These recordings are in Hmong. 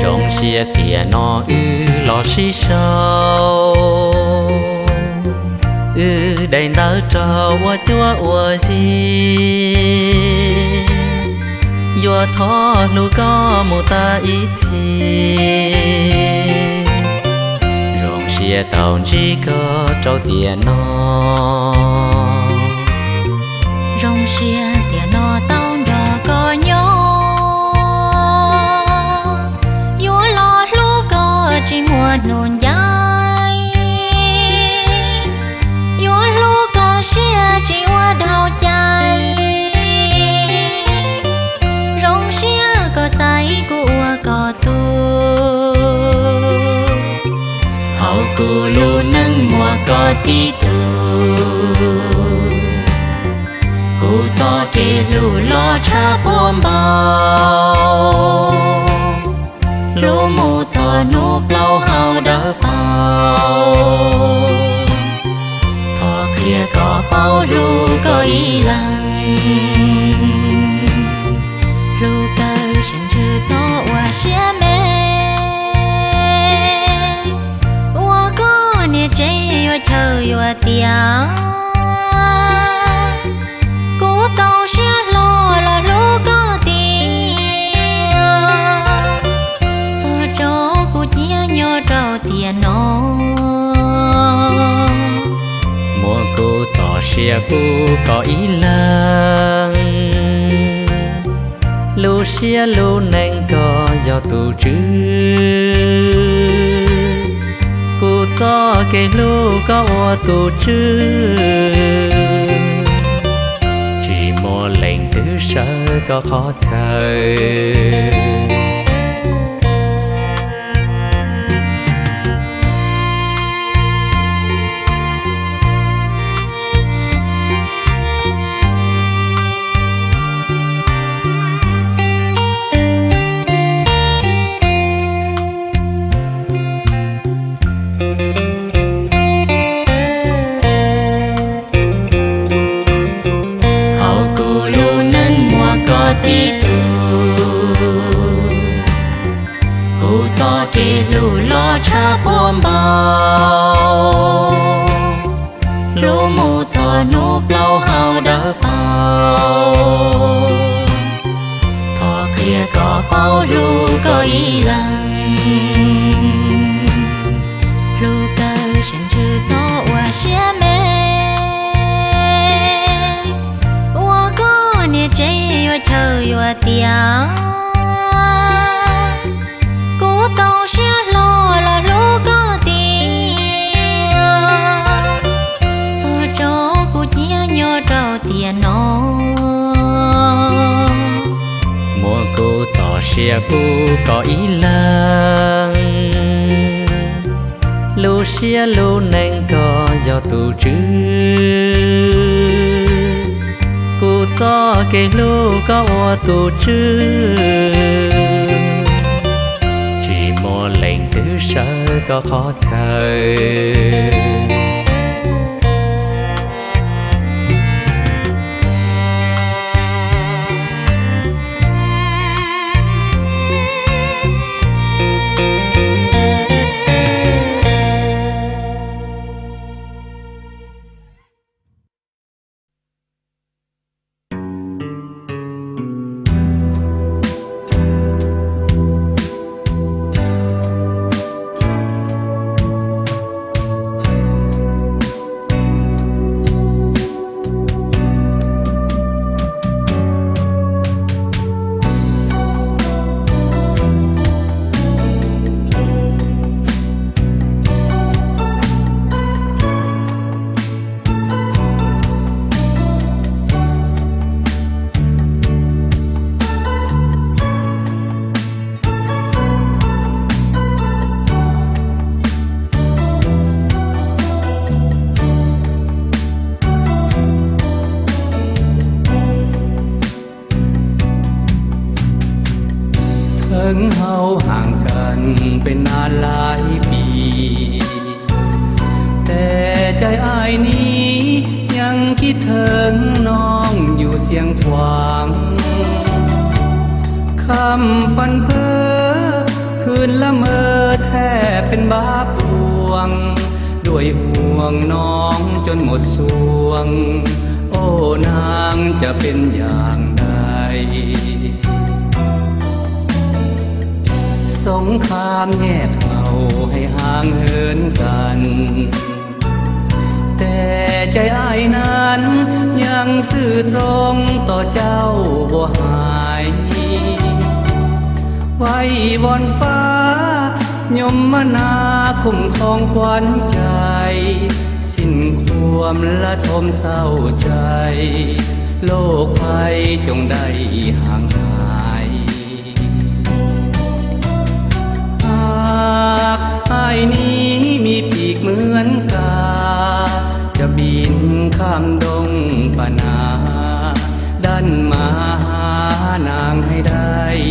Zoo siab tiam no wb los sib sau, wb daim ntawv raug ua cuab ua yig, yuav thov hlub koj mus tas ib txhis. Zoo siab tau ntsib koj rau tiam no, zoo siab tiam no tau nrog koj nyob, yuav los hlub koj tsis muaj hnub ncaim, yuav hlub koj siab tsis ua dhau cai. Zoo siab koj xaiv kuv ua koj tug, hauv kuv lub neej muaj koj tib tug. Kuv txoj kev hlub loj tshaj puag npaug, hlub mus txog hnub plaub hau dawb paug. Thov qhia kom paub hlub koj ib leeg, hlub kawg sawv ntsug txhob ua siab me. Ua koj niam tsev yuav chaw yuav tiav, kuv txaus siab hlo los hlub koj tiag, txog tso kuv cia nyob rau tiam no. Muab kuv txoj sia pub koj ib leeg, lub siab lub neej koj yog tus tswv. Kuv txoj kev hlub koj ua tus tswv, tsis muaj leej twg sawv koj qhov chaw. Hauv kuv lub neej muaj koj tib tug, kuv txoj kev hlub loj tshaj puag npaug, hlub mus txog hnub plaub hau dawb paug. Thov qhia kom paub hlub koj ib leeg, hlub kawg sawv ntsug txhob ua siab me. Ua koj niam tsev yuav chaw yuav tiav, kuv txaus siab hlo los hlub koj tiag, txog tso kuv cia nyob rau tiam no. Muab kuv txoj sia pub koj ib leeg, lub siab lub neej koj yog tus tswv. Kuv txoj kev hlub koj ua tus tswv, tsis muaj leej twg sawv koj qhov chaw. Heev hau haang kan peb naab laav pis, tes cai aij nib yaang kib theev noog yug siang kuaang. Kham faj phawv kws laj mawv thaaj peb npaab puang, duaj huang noog coob mood suang, o naang ca peb yaam dai. Soob kham nyem hau hais haang heev kan, tes cai aij naab yaang xwm rooj tom cau vuas hais. Vais voos fab nyob maj naab khoom khoom kuav cai, sim khuam laj thoom xauj cai, loj qai coom dai haang hais. Aaj, aij nib mib pim kws muab ka, ca pim kham doog pam naab, daj mas hav naang hais dai.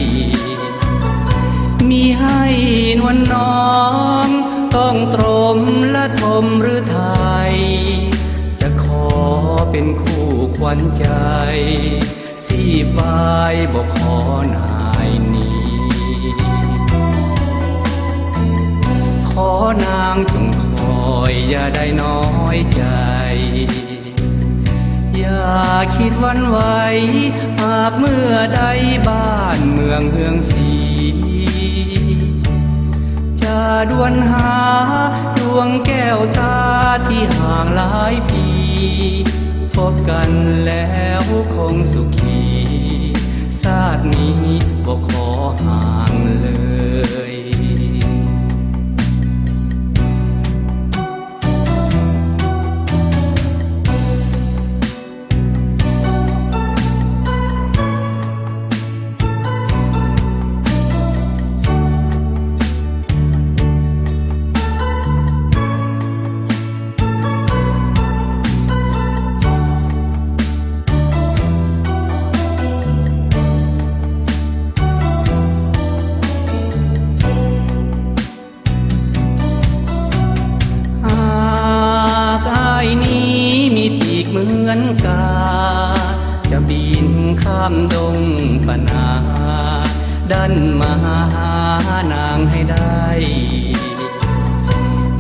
Mib hais nuav noog tooj troom laj thoom rwb thais, ca kho peb khuj kuav cai, xib fais npaum qhov nai nib. Qhov naang coom khoi yaj dai nois cai, yaj khib vaaj vais, hab muaj dai npaaj mws hwv xim. Ca duab hab duab kauj tag tib haang laav pis, phob kan lawm khoom xu khim, xaaj nib npaum qhov haang lawm. Aaj, aij nib mib pim kws muab ka, ca pim kham doog pam naab, daj mas hav naang hais dai.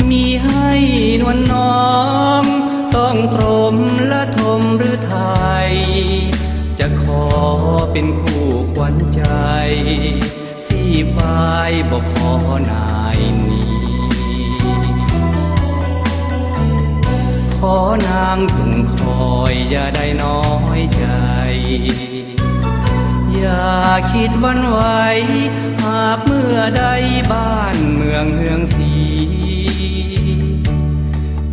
Mib hais nuav noog tooj troom laj thoom rwb thais, ca kho peb khuj kuav cai, xib fais npaum qhov nai nib. Qhov naang coom khoi yaj dai nois cai, yaj khib vaaj vais, hab muaj dai npaaj mws hwv xim.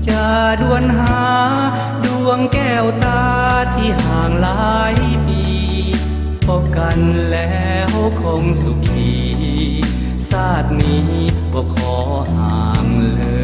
Ca duab hab duab kauj tag tib haang laav pis, phob kan lawm khoom xu khim, xaaj nib npaum qhov haang lawm.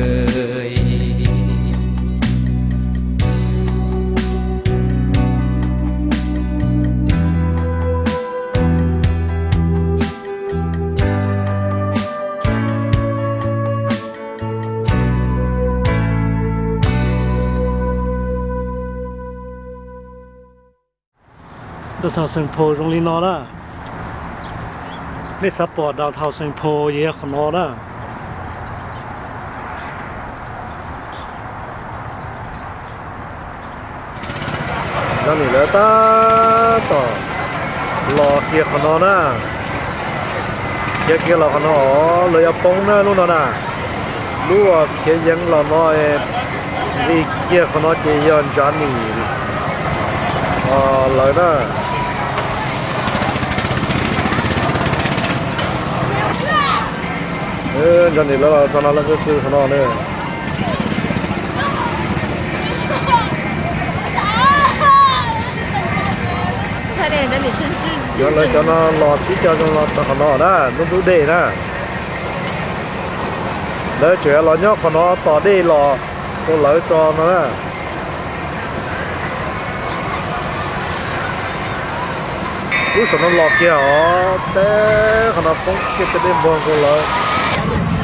Downtown Saint Paul zoo li no na. Nej xav pom Downtown Saint Paul yog qhov no na. Nco nim lawv tab tom los kiag qhov no na. Khiav kiag los qhov no, lawv yuav poob na lub no na. Lub uas khiav yeev los no, nqis kiag qhov no ces yog Ntsav Nim lawv na. Ntsav Nim lawv los txog no lawv kuj txog qhov no na. Lawv cov no los sib cog zoo los txog qhov no na, lub ntug dej na. Lawv tseem los nyob qhov no tos dej los rau lawv tso no na. Lub saum no los kiag os, teb qhov no poob kiag tej dej npog nkaus lawm.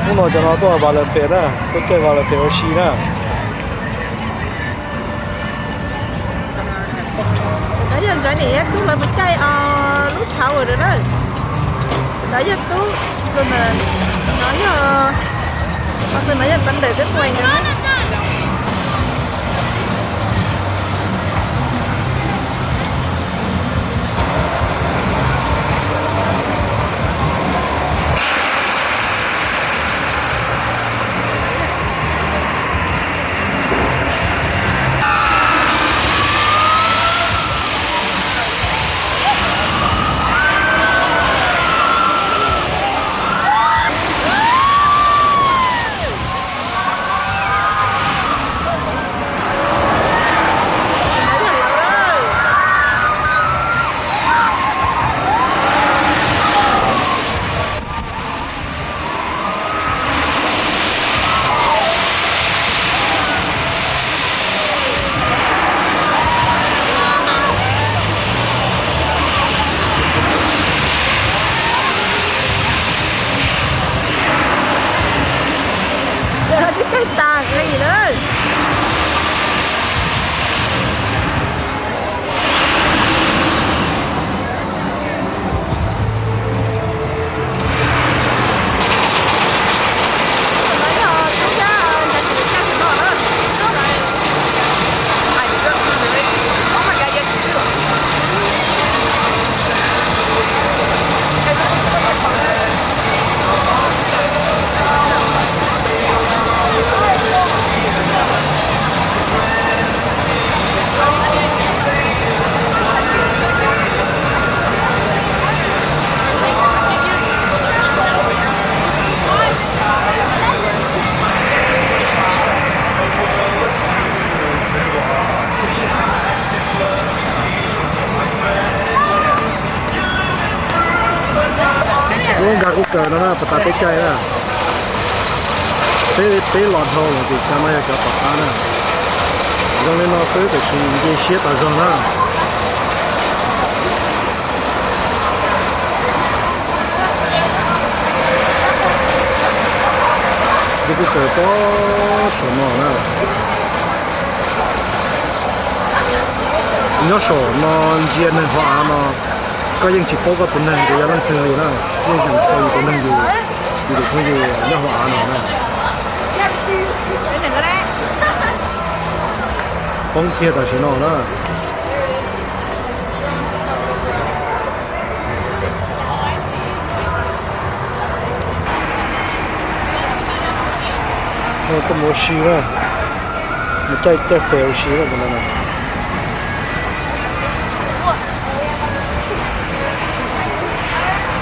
Hnub no cov no tuaj Vallefe na, tuaj caij Vallefe ua si na. Ntawd yog Nraiv niam thiab tub lawv mus caij lub tower na. Ntawd yog tub, no yog, no yog teb ntawm teb tuaj na. Twb caij tas li lawm. Lub nkag kuj kawg no na, puas tas peb caij na. Peb, peb los dhau lawm ces cov no yog cov tom qab na. Zoo li no xwb tiam sis nce siab tas zog na. Nkag kuj kawg pob saum no na. Nyob saum no ntsia neeg hauv av no, koj yeej tsis paub koj tus neeg tus yog leej twg li na, yeej tsis paub yus tus neeg yus, yus tus phooj ywg nyob hauv av no na. Poob kiag tam sim no na. Tuaj mus ua si na, mus caij, caij fes ua si na.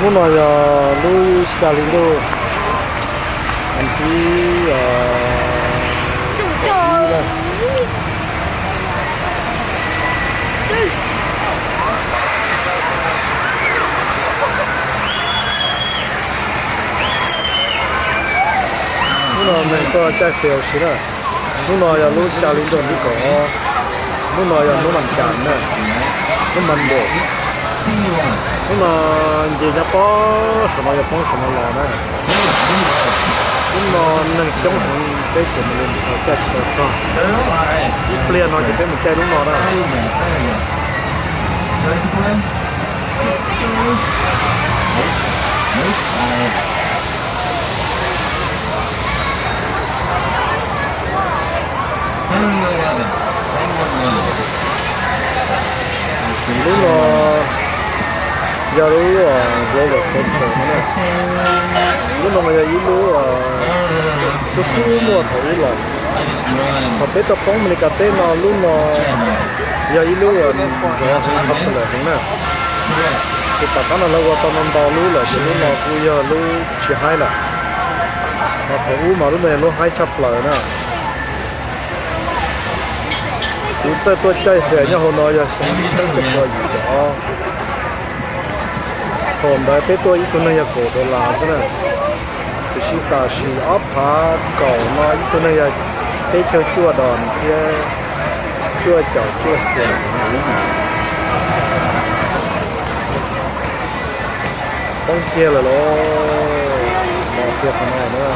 Lub no yog lub xya hli ntuj, thib Lub no neeg tuaj caij fes ua si na. Lub no yog lub xya hli ntuj thib kaum ob. Lub no yog hnub mas cas na, hnub Monday. Hnub no nce nyob pob saum no yog poob saum no los na. Lub no neeg coob heev, peb tseem mus li mus txog caij tsis tau txog. Ib pliag no ces peb mus caij lub no na. Lub no yog lub roller coaster no na. Lub no mas yog ib lub xub xub muaj thaum ub los. Thaum peb tuaj poob Amelikas teb no lub no yog ib lub nrov heev, popular heev na. Ces tom qab no lawv ua tau ntau ntau lub lawm ces lub no kuj yog lub tsis haib lawm. Ho thaum ub mas lub no yog lub haib tshaj plaws na. Kuv txawj tuaj caij fes nyob hauv no yog xyoo ib txhiab cuaj puas yim caum ob. Thaum ntawd peb tuaj ib tug neeg yog kaum dollar xwb na. Tiam sis tam sim ob phav kaum no ib tug neeg yog peb caug cuaj dollar thiab cuaj caum cuaj xees. Poob kiag lawm los, los kiag qhov no na.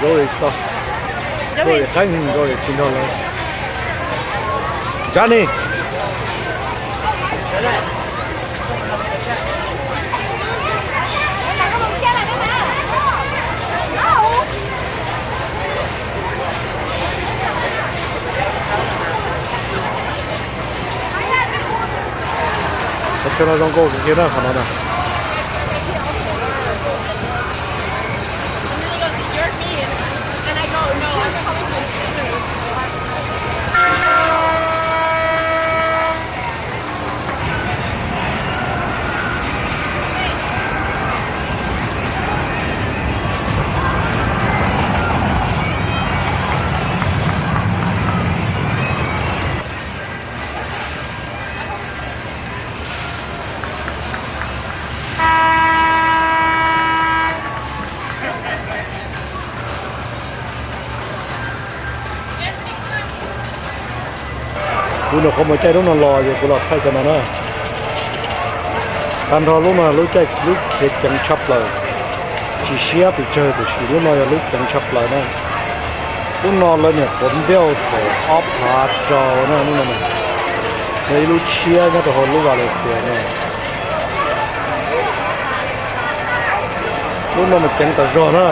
Nkauj li tsis tau, nkauj li qeeb, nkauj li tsis nrog lawv. Johnny. Qhov chaw no zoo nkauj kawg kiag na, qhov no na. Kuv nyuam qhuav mus caij lub no los ces kuv los thaij cov no na. Tag nrho lub no lub caij lub khiav ceev tshaj plaws, tsis siab pes tsawg tiam sis lub no yog lub ceev tshaj plaws na. Lub no lawv nyuam qhuav build thaum ob phav rau na, lub no yog ib lub tshiab nyob rau hauv lub Valencia no. Lub no mas ceev tas zog na.